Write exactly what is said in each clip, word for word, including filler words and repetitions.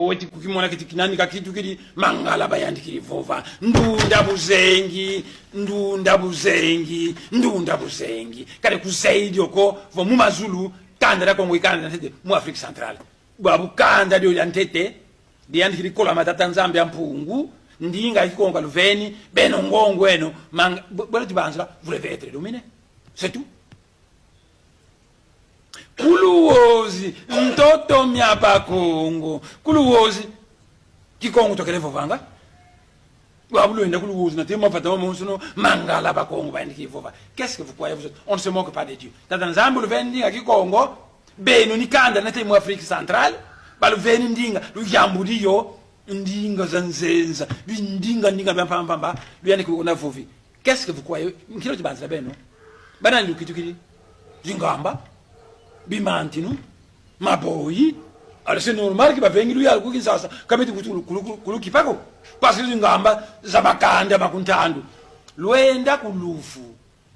Weti kukimona kiti kinani ka kitukidi, Mangala bayantikidi vova: Ndunda buzengi, ndunda buzengi, ndunda buzengi. Kadi kuzeye dio ko, vo mu mazulu, kanda dia Kongo i kanda dia ntete mu Afrique centrale. Bwabu kanda dio dia ntete, diyantikidi kolama Tata Nzambi a Mpungu, ndinga Kikongo ka luveni, beno ngongo eno, mang-, bo-, bwela ti banzila, vous devez être dominé. C'est tout. Ku Luozi, ntoto mia Bakongo. Ku Luozi, Kikongo twakele vovanga. Bwabu lwenda ku Luozi, nate mavata mamonsono, Mangala Bakongo bayantikidi vova. Qu'est-ce que vous croyez, vous autres ? On ne se moque pas de Dieu. Tata Nzambi luveni ndinga Kikongo, beno ni kanda nate mu Afrique centrale, baluveni ndinga, luyambudi yo, ndinga za nzenza, bindinga ndinga bia mpamba mpamba, luyantikidi kuna vovi. Qu'est-ce que vous croyez ? Nki lweti banzila beno? Banani lukitukidi? Zingamba, bimantinu, maboyi. Alors c'est normal que bavengi luyalu ku Kinshasa, ka beti kutu-, kulu-, kulu-, kulukipa ko. Parce que zingamba za makanda ma ku ntandu. Lwenda ku Lufu,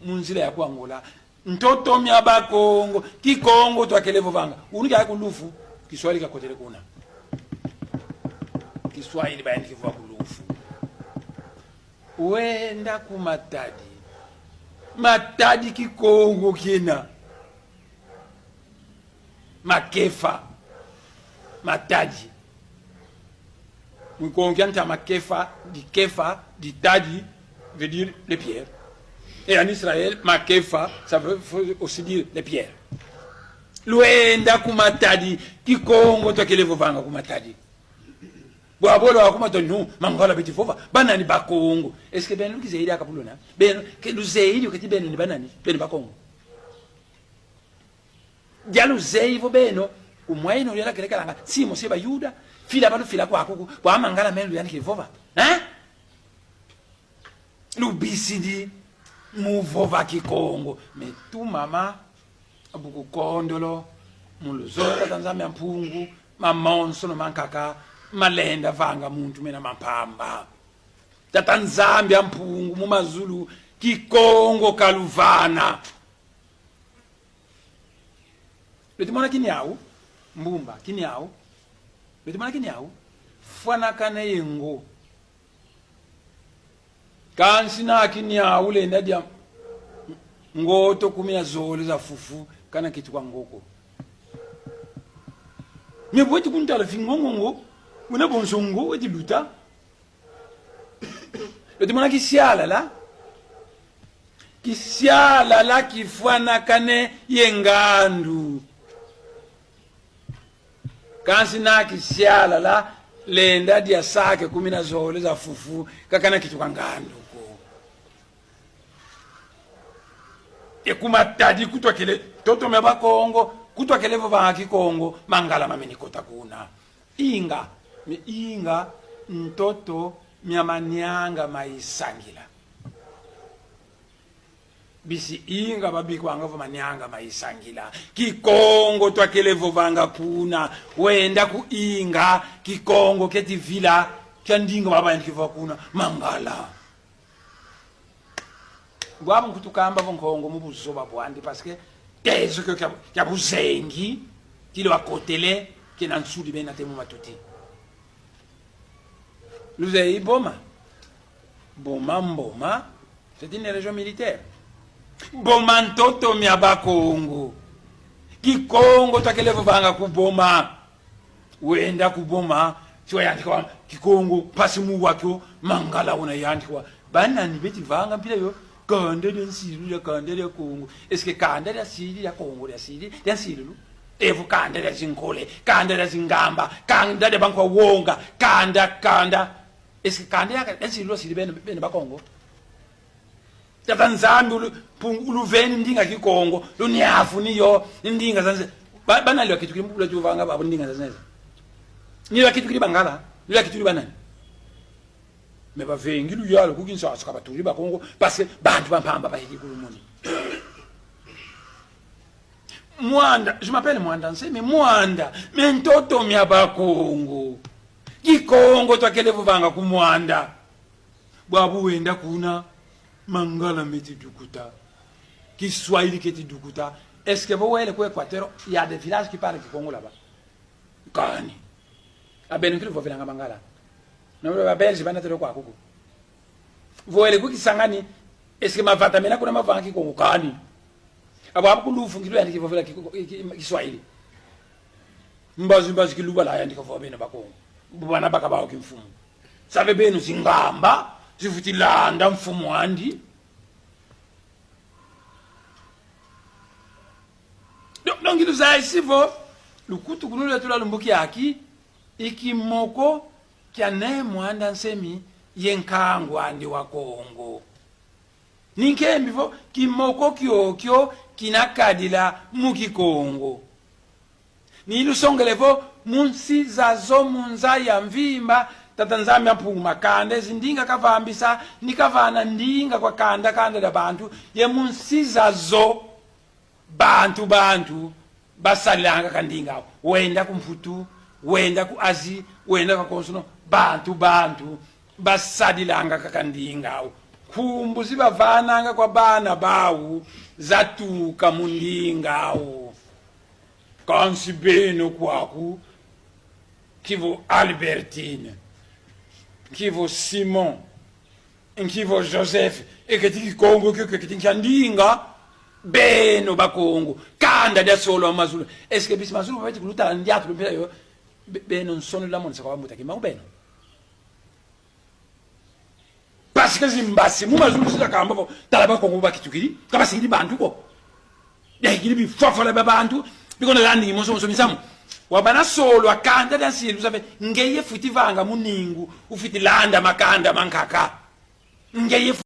mu nzila ya ku Angola. Ntoto mia Bakongo, Kikongo twakele vovanga. Unu kia ku Lufu, Kiswahili kakotele kuna. Kiswahili bayantikidi vova ku Lufu. Wenda ku Matadi. Matadi Kikongo kiena. Makefa. Matadi. Mu Kikongo kia ntama Kefa, di Kefa, di Tadi, veut dire les pierres. Et en Israël, Makefa, ça veut, veut aussi dire les pierres. Lwenda ku Matadi, Kikongo twakele vovanga ku Matadi. Bwabu lwaya ku Matadi, non, Mangala beti vova. Banani? Bakongo. Est-ce que beno lukizeye diaka bu lwena? Beno, ke luzeye dio keti beno ni banani? Beno Bakongo. Dia luzeyi vo beno, ku Moyen-Orient lwakele kalanga, si mo se Bayuda, fila balufila kwaku, ku-, kwa Mangala meno luyantikidi vova. Hein? Lubisidi mu vova Kikongo. Mais tu mama, bu kukondolo, mu luzolo Tata Nzambi a Mpungu, mamonsono mankaka, malenda vanga muntu mena ma mpamba. Tata Nzambi a Mpungu mu mazulu, Kikongo kaluvana. Lweti mona kiniawu, Mbumba, kiniawu. Lweti mona kiniawu, fwanakane ye ngo. Kansi na kiniawu lenda dia ngoto kumi ya zole za fufu, kana kituka ngo ko. Mais bu weti kuntala fingongo ngo, una bonso ngo weti luta. Lweti mona kisialala? Kisialala kifwanakane ye ngandu. Kansi na kisialala lenda dia saki kumi na zole za fufu, ka kana kituka ngandu ko. E ku Matadi ku twakele, ntoto mia Bakongo, ku twakele vovanga Kikongo, Mangala mameni kota kuna. Inga, mais inga, ntoto mia Manianga ma Isangila. Bisi inga babikwanga vo Manianga ma Isangila. Kikongo twakele vovanga kuna. Wenda ku inga, Kikongo keti vila, kia ndinga baba yandi kivova kuna. Mangala. Bwabu nkutu kamba vo Nkongo mu buzoba bwandi, parce que tezo kio kia, kia buzengi, kilo akotele, kiena nsudi bena te mu matuti. Luzeyi Boma. Boma Mboma, c'est une région militaire. Boma ntoto mia Bakongo. Kikongo twakele vovanga ku Boma. Wenda ku Boma, si wayantika wa Kikongo, mpasi mu wa kio, Mangala una yantika wa. Banani beti vanga mpila yo? Kanda dia nsilu dia kanda dia Kongo. Est-ce que kanda dia sidi dia Kongo dia sidi dia nsilulu? Evo kanda dia zinkole, kanda dia zingamba, kanda dia bankwa wonga, kanda, kanda. Est-ce que kanda dia, dia nsilulu sidi beno, beno Bakongo? Tata Nzambi ulu-, pung-, uluveni ndinga Kikongo, luniafuni yo, ndinga za nze-, ba-, banani lwakitukidi mu-, lwatuvanga babo ndinga za nzenza? Ni lwakitukidi Bangala, ni lwakitukidi banani? Mais bavengi luyalu ku Kinshasa ka batudi Bakongo, parce que bantu ba mpamba bayikidi ku lumoni. Mwanda, je m'appelle Mwanda Nsemi, mais Mwanda, mais ntoto mia Bakongo. Kikongo twakele vovanga ku Mwanda. Bwabu wenda kuna, Mangala meti dukuta. Kiswahili keti dukuta. Est-ce que vo wele ku Équateur, il y a des villages qui parlent kikongo là-bas? Kani. A beno nki luvovelanga Mangala? Na ba Belge bana telo kwaku ko. Voele ku Kisangani, est-ce que mavata mena kuna mavanga Kikongo kani? Abo abu ku Lufu nki luyandi kivovela ki, ki, ki, Kiswahili. Mbazi, mbazi Kiluba luyandi kavova beno Bakongo. Bana baka bawu kimfumu. Save beno zingamba, zifwiti landa mfumu andi. Donc, donc, luzayisi vo, lukutukunu lweto lwa lumbu kiaki, i kimoko kia Ne Muanda Nsemi ye nkangu andi wa Kongo. Ni nkembi vo, kimoko kiokio kina kadila mu Kikongo. Ni lusongele vo, mu nsi zazo mu nza ya mvimba, Tata Nzambi a Mpungu Makanda, zindinga kavambisa, ni kavana ndinga kwa kanda, kanda dia bantu, ye mu nsi zazo, bantu, bantu, basadilanga kaka ndinga awu. Wenda ku Mputu, wenda ku Asie, wenda kwa konsono, bantu, bantu, basadilanga kaka ndinga awu. Nkumbu zi bavananga kwa bana bawu, zatuka mu ndinga awu. Kansi beno kwaku, nki vo Albertine, nki vo Simon, nki vo Joseph, e keti Kikongo kio, keti nkia ndinga? Beno Bakongo, kanda dia solo a mazulu. Est-ce que bisi mazulu beti kulutala ndiatu mpila yo? Be-, beno nsoni lwa monisa kwa bambuta kimbangu beno. Parce que zimbasi mu mazulu si zakamba vo, tala Bakongo bakitukidi, ka basidi bantu ko. Biakidi bifwafwala bia bantu, bikona landingi monso monso misamu. Wabana solo a kanda dia nsilu, save, ngeye fwiti vanga muningu, ufwiti landa makanda mankaka. Ngeye